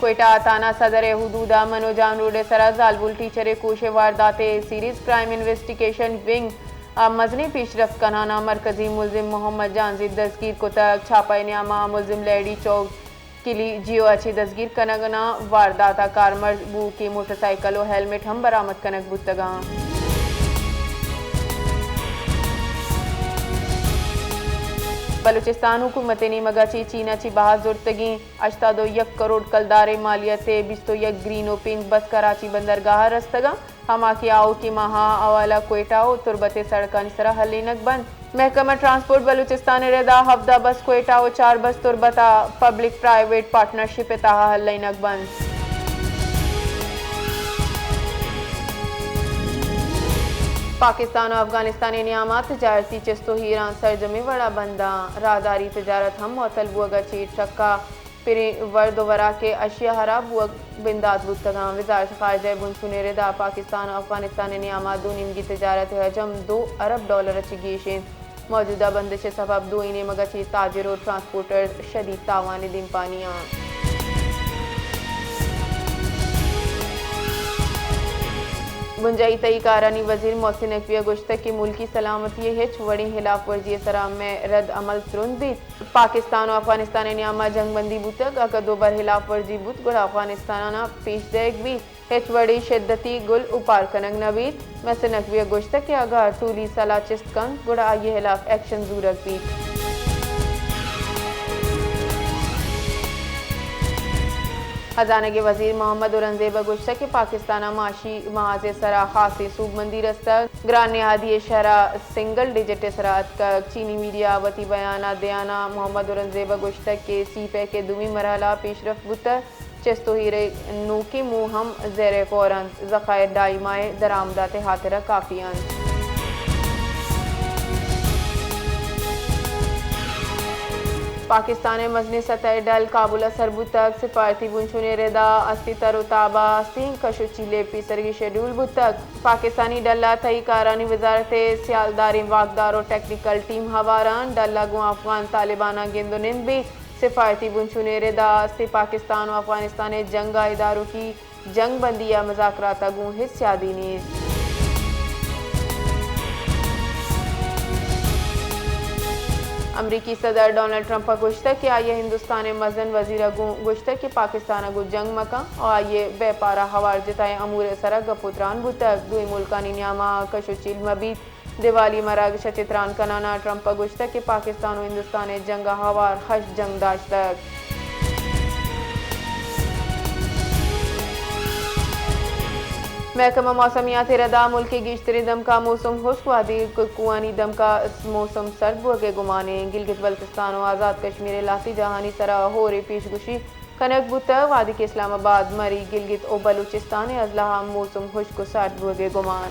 کوئٹہ ء تھانہ صدر ء حدود ء منو جان روڈ ء سرا زالبول ٹیچر ء کوش ء واردات ء سیریز کرائم انویسٹیگیشن ونگ ء مزنیں پیشرفت کنان ء مرکزی ملزم محمد جہانزیب دزگیر کتگ۔ چھاپہ ء نیام ء ملزم لیڈی چوک کلی جیو ء چہ دزگیر کنگ ء واردات ء کارمرز بوکی موٹر سائیکل و ہیلمٹ ہم برآمد کنگ بوتگاں۔ بلوچستان حکومت ء نیمگ ء چہ چین ء چہ بہا زرتگیں ہشتاد و یک کروڑ کلدار ء مالیت ء بیست و یک گرین و پنک بس کراچی بندرگاہ ء رستگاں، ہما کہ آؤکیں ماہاں حوالہ کوئٹہ و تربت ء سڑکانی سرا ہلینگ بنت۔ محکمہ ٹرانسپورٹ بلوچستان ء ردا ہفدہ بس کوئٹہ و چار بس تربت ء پبلک پرائیویٹ پارٹنرشپ ء تہا ہلینگ بنت۔ پاکستان و افغانستان ء نیام ء تجارتی چست و ایران سرجمیں وڑا بنداں، راہداری تجارت ہم معطل بوگ ء چہ ٹرک ء پریں ورد و وراک ء اشیاء ہراب بوگ بندات بوتگاں۔ وزارت خارجہ ء بنشون ء ردا پاکستان و افغانستان ء نیام ء دو نیمگی تجارت ء حجم دو ارب ڈالر ء چہ گیش انت۔ موجودہ بندش ء سبب دوئیں نیمگ ء چہ تاجر و ٹرانسپورٹرز شدید تاوان ء دیمپانی آں۔ بنجاہی تہی کارانی وزیر محسن نقوی ء گوشتگ کہ ملکی سلامتی ء ہچ وڑیں ہلاف ورزی ء سرا مئے رد عمل ترند بیت۔ پاکستان و افغانستان ء نیام ء جنگ بندی بوتگ، اگاں دوبر ہلاف ورزی بوت گڑا افغانستان ء پیش دئیگ بیت، ہچ وڑیں شدتی گل اوپار کنگ نہ بیت۔ محسن نقوی ء گوشتگ کہ اگاں ٹولی سلاہ چست کنت گڑا آئی ء ہلاف ایکشن زورگ بیت۔ ہزانگ ء وزیر محمد اورنگزیب ء گوشتگ کہ پاکستان ء معاشی محاذ ء سرا خاصیں سوبمندی رستگ، گران نہادی ء شرح سنگل ڈیجٹ ء سرا اتکگ۔ چینی میڈیا ء وتی بیان ء دیان ء محمد اورنگزیب ء گوشتگ کہ سی پیک ء دومی مرحلہ ء پیشرفت بوتگ، چست و ایر ء نوکیں موہ ہم زیر غور انت، ذخائر ڈائی ماہ ء درآمدات ء ہاترا کافی انت۔ پاکستان ء مزنیں سطح ء ڈل کابل ء سر بوتگ، سفارتی بنشون ء ردا استی تر و تاب ء استیں کش و چیل ء پیسرگی شیڈول بوتگ۔ پاکستانی ڈل ء تہی کارانی وزارت ء سیالداریں واکدار و ٹیکنیکل ٹیم ہوار انت۔ ڈل ء گوں افغان طالباناں گند و نند بیت۔ سفارتی بنشون ء ردا استیں پاکستان و افغانستان ء جنگ ء اداروکی جنگ بندی ء مذاکرات ء گوں ہچ سیادی نیست۔ امریکی صدر ڈونلڈ ٹرمپ ء گوشتگ کہ آئی ء ہندوستان ء مزن وزیر ء گوں گوشتگ کہ پاکستان ء گوں جنگ مکن و آئی ء بیپار ء ہوار جتائیں امور ء سر ء گپ و تران بوتگ۔ دوئیں ملکانی نیام ء کش و چیل مہ بیت۔ دیوالی مراگش ء چہ تران کنان ء ٹرمپ ء گوشتگ کہ پاکستان و ہندوستان ء جنگ ء ہوار ہشت جنگ داشتگ۔ محکمہ موسمیات ء ردا ملک ء گیشتریں دمکاں موسم ہشک، وہدے کہ کوہانی دمکاں موسم سرد بوگ ء گمان انت۔ گلگت بلتستان و آزاد کشمیر ء لہتے جاہانی سرا ہور ء پیش گوشی کنگ بوتگ، وہدے کہ اسلام آباد، مری، گلگت و بلوچستان ء اضلاع ہم موسم ہشک و سارڈ بوگ ء گمان۔